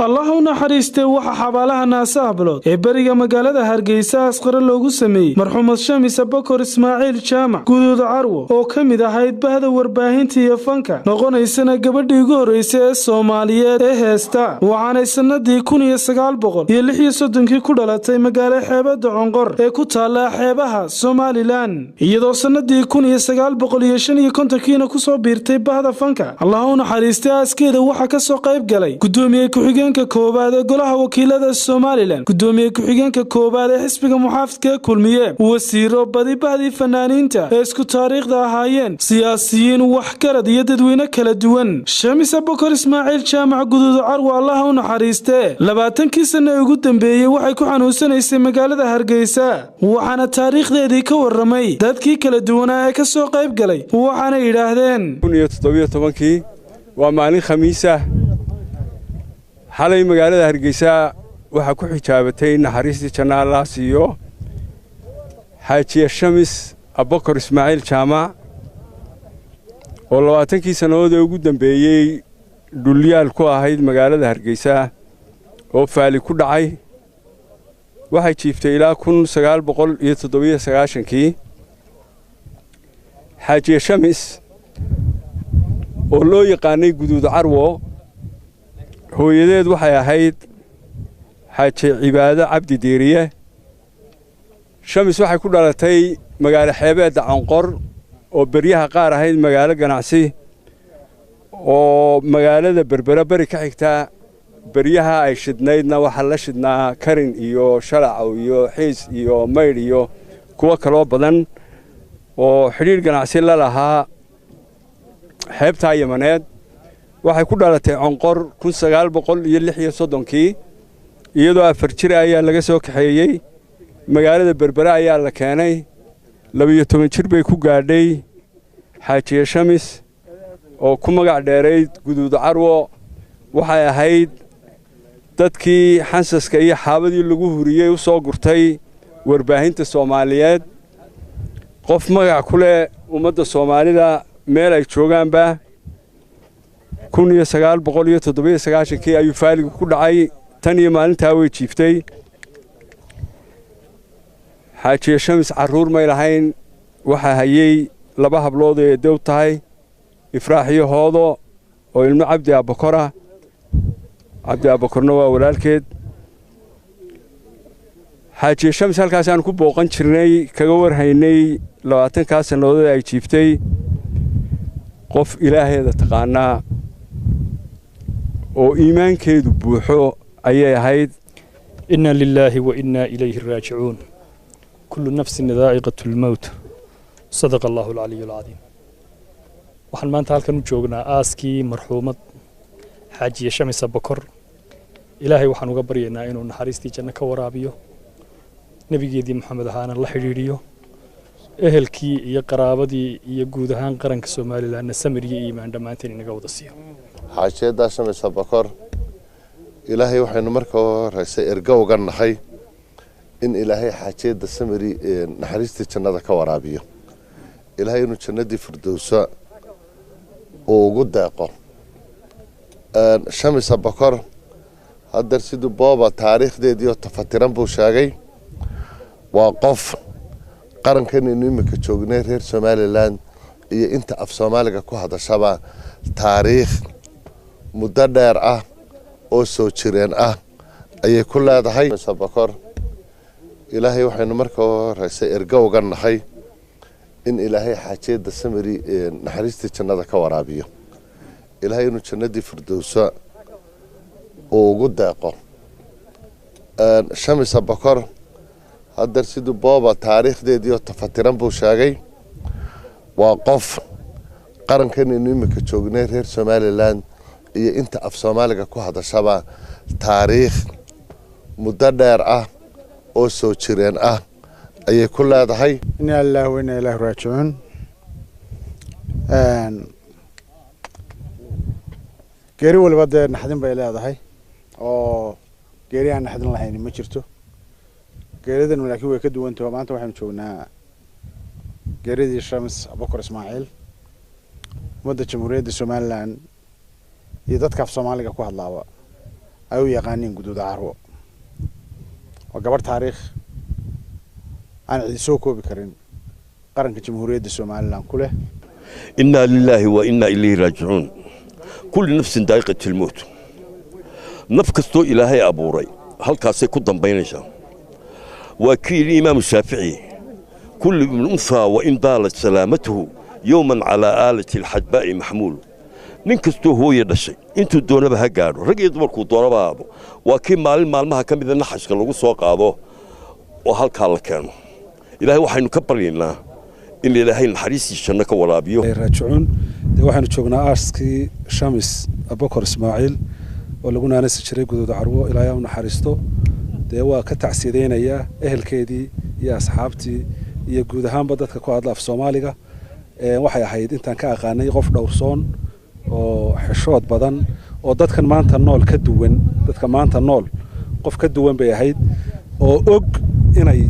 Allah u naxariistay, waxa xabaalaha Naasahablood ee beriga magaalada Hargeysa asqare loogu sameeyey marxuumad Shamis Abakor Ismaaciil Jaamac Guduud Carwo, oo ka mid ahayd bahda warbaahinta iyo fanka, noqonaysana gabadhii ugu horreysay ee Soomaaliyeed ee heesta. Waxaanay sanadii 1936-kii ku dhalatay magaalo xeebada Conqor ee ku taala xeebaha Somalilan, iyadoo sanadii 1955-kiina kusoo biirtay bahda fanka. Allah u naxariistay, aaskeeda waxaa kasoo qayb galay gudoomiye ku-xigeenka koowaad ee Golaha Wakiilada Somalilan, gudoomiye ku-xigeenka koowaad ee xisbiga muxaafidka ee Kulmiye, wasiiro, badi bahdii fanaaniinta ee isku taariikhda ahaayeen, siyaasiyiin, waxgarad iyo dadweyne kala duwan. Shamis Abokor Ismaaciil Jaamac Guduud Carwo, Allaha u naxariistee, 20-kii sanno ee ugu dambeeyey waxay ku xanuunsanaysay magaalada Hargeysa. Waxaana taariikhdeedii ka warramay dadkii kala duwanaa ee ka soo qayb galay, waxaana yidhaahdeen: Kii waa maalin Khamiisa. Xalay magaalada Hargeysa waxaa ku xijaabatay, naxariistii janna Allah siiyo, Xaajiye Shamis Abakor Ismaaciil Jaamac, oo 20-kii sannadood ee ugu dambeeyey dhulyaal ku ahayd magaalada Hargeysa oo faali ku dhacay. Waxay jiiftay ilaa 1997-kii. Xaajiye Shamis oo loo yaqaanay Guduud Carwo, hooyadeed waxay ahayd Xaaji Cibaado Cabdi Diiriye. Shamis waxay ku dhalatay magaalo xeebeedda Conqor, oo beryaha qaar ahayd magaalo ganacsi oo magaalada Berbera beri ka xigtaa. Beryaha ay shidnaydna waxaa la shidnaa Karin iyo Shalacow iyo Xiis iyo Maydh iyo kuwo kaloo badan oo xidhiidh ganacsi la lahaa xeebtaa Yamaneed. Waxay ku dhalatay Conqor 1936-kii. Iyadoo 4 jir ayaa laga soo kaxeeyey, magaalada Berbere ayaa la keenay. 12 jir bay ku gaadhay. Xaajiye Shamis oo ku magac dheerayd Guduud Carwo waxay ahayd dadkii xansaska iyo xaabadii lagu huriyey u soo gurtay warbaahinta Soomaaliyeed, qof magac ku leh ummadda Soomaalida meel ay joogaanba. 1997-kii ayuu faaligu ku dhacay. Tan iyo maalintaa way jiiftay. Xaajiye Shamis carruur may lahayn. Waxaa hayey laba hablood oo eedow tahay, Ifraax iyo Hoodo, oo ilmo Cabdi Abbakora. Cabdi Abbakorna waa walaalkeed. Xaajiye Shamis halkaasaan ku booqan jirnay, kaga warhaynay 20-kaa sannadood ay jiiftay. Qof Ilaaheeda taqaanaa oo iimaankeedu buuxo ayay ahayd. إنا لله وإنا إليه راجعون، كل نفس ذائقة الموت، صدق الله العلي العظيم. Waxaan maanta halkan u joognaa aaskii marxuumad Xaajiye Shamis Abakor. Ilaahay waxaan uga baryaynaa inuu naxariistii janno ka waraabiyo, nebigeedii Maxamed ahaana la xidhiidhiyo, ehelkii iyo qaraabadii iyo guud ahaan qaranka Somalilandna samir iyo iimaan dhammaanteen inaga wada siiyo. Xaajiyaddaa Shamis Abakor, Ilaahay waxaynu marka horeysa ergo uga nahay in Ilaahay xaajiyadda samiri naxariistii jannada ka waraabiyo, Ilaahay inuu jannadii firdowsa uu ugu deeqo. Shamis Abakor haddeer siduu Booba taariikhdeediioo tafatiran buu sheegay. Waa qof qarankanaynu imika joognay, reer Somalilan iyo inta af Soomaaliga ku hadashaba, taariikh muddo dheer ah oo soo jireen ah ayay ku leedahay. Abakor, Ilaahay waxaynu marka horeysa ergo uga nahay in Ilaahay xaajiyadda samiri naxariistii jannada ka waraabiyo, Ilaahay inuu jannadii firdowsa uu ugu deeqo. Shamis Abakor haddeer siduu Booba taariikhdeediioo tafatiran buu sheegay. Waa qof qarankanaynu imika joognay, reer Somalilan iyo inta af Soomaaliga ku hadashaba, taariikh muddo dheer ah oo soo jireen ah ayay ku leedahay. إنا لله وإنا إليه راجعون. Geeri waliba dee naxdin bay leedahay, oo geeri aan naxdin lahayn ma jirto. Geeridan laakiin way ka duwantaho. Maanta waxaynu joognaa geeridii Shams Abakor Ismaaciil. Ummadda Jamhuuriyadda Somalilan iyo dadka af Soomaaliga ku hadlaaba Ay u yaqaaniin Guduuda Carwo. Waa gabarh taariikh aan cidi soo koobi karin qaranka Jamhuuriyadda Somaliland ku leh. إنا لله وإنا إليه راجعون. كل نفس ذائقة الموت. Naf kastoo Ilaahay abuuray halkaasay ku dambaynaysaa. Waa kii yidhi Imaamu Shaafici: كل ابن أنثى وإن طالت سلامته يوما على آلة الحدباء محمول. Nin kastoo hooye dhashay intuu doonaba ha gaadho, rag iyo dumarkuu doonaba aado, waa kii maalin maalmaha ka mida naxashka lagu soo qaado oo halkaa la keeno. Ilaahay waxaynu ka baryaynaa in Ilaahay naxariistii janno ka waraabiyo. Raajicuun. Dee waxaynu joognaa aaskii Shamis Abokor Ismaaciil oo lagu naanasi jiray Guduuda Carwo. Ilaahay u naxariisto. Dee waa ka tacsiyadaynayaa ehelkeedii iyo asxaabtii iyo guud ahaanba dadka ku hadla af Soomaaliga. Waxay ahayd intaan ka aqaanay qof dhowrsoon oo xishood badan oo dadkan maanta nool ka duwan. Dadka maanta nool qof ka duwan bay ahayd, oo og inay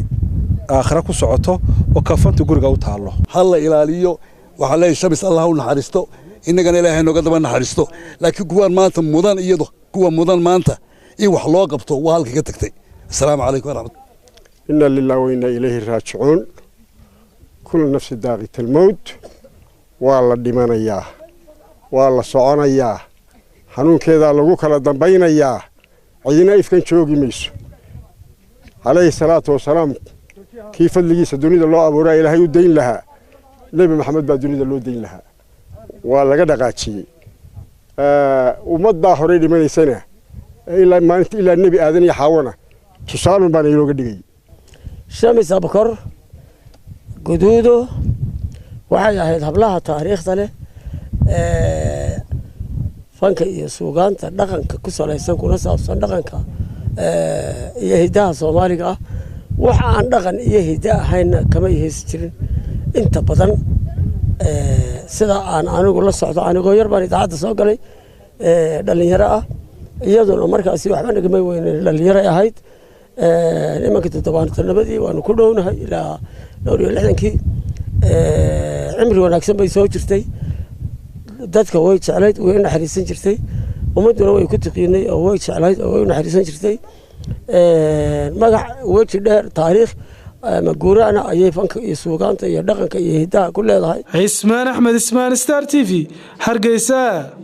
aakhira ku socoto oo kafanta guriga u taallo. Ha la ilaaliyo. Waxaa leeyahay Shamis Allah u naxariisto, innagana Ilaahay nooga daba naxariisto. Laakiin kuwaan maanta mudan, iyado kuwa mudan maanta in wax loo qabto waa halka ka tagtay. Asalaamu calaykum waraxmat. إنا لله وإنا إليه راجعون. كل نفس ذائقة الموت. Waa la dhimanayaa, waa la soconayaa, xanuunkeedaa lagu kala dambaynayaa. Cidina ifkan joogi mayso. Calayhi salaatu wasalaam, kii fadligiisa dunida loo abuuraa Ilaahay u dayn lahaa, Nebi Maxamed baa dunida loo dayn lahaa, waa laga dhaqaajiyey. Ummaddaa horey dhimanaysana ilaa maalinta ilaa Nebi Aadan iyo Xaawana tusaalun baana inooga dhigay. Shamis Abukor Guduudo waxay ahayd hablaha taariikhda leh ee fanka iyo suugaanta dhaqanka ku salaysan, kuna saabsan dhaqanka iyo hiddaha Soomaaliga ah. Waxa aan dhaqan iyo hiddo ahayna kama heesi jirin inta badan. Sida aan anigu la socdo, anigoo yar baan idaacadda soo galay, dhalinyaro ah. Iyaduna markaasi waxba nagama weynen, dhalinyaray ahayd. Nimanka 70-nabadii waanu ku dhownahay, ilaa dhowr iyo 60-kii. Cimri wanaagsan bay soo jirtay. Dadka way jeclayd, way u naxariisan jirtay. Ummadduna way ku tiqiinay oo way jeclayd oo way u naxariisan jirtay. Magac weji dheer, taariikh maguuraana ayay fanka iyo suugaanta iyo dhaqanka iyo hiddaha ku leedahay. Cismaan Axmed Ismaan, Star TV, Hargeysa.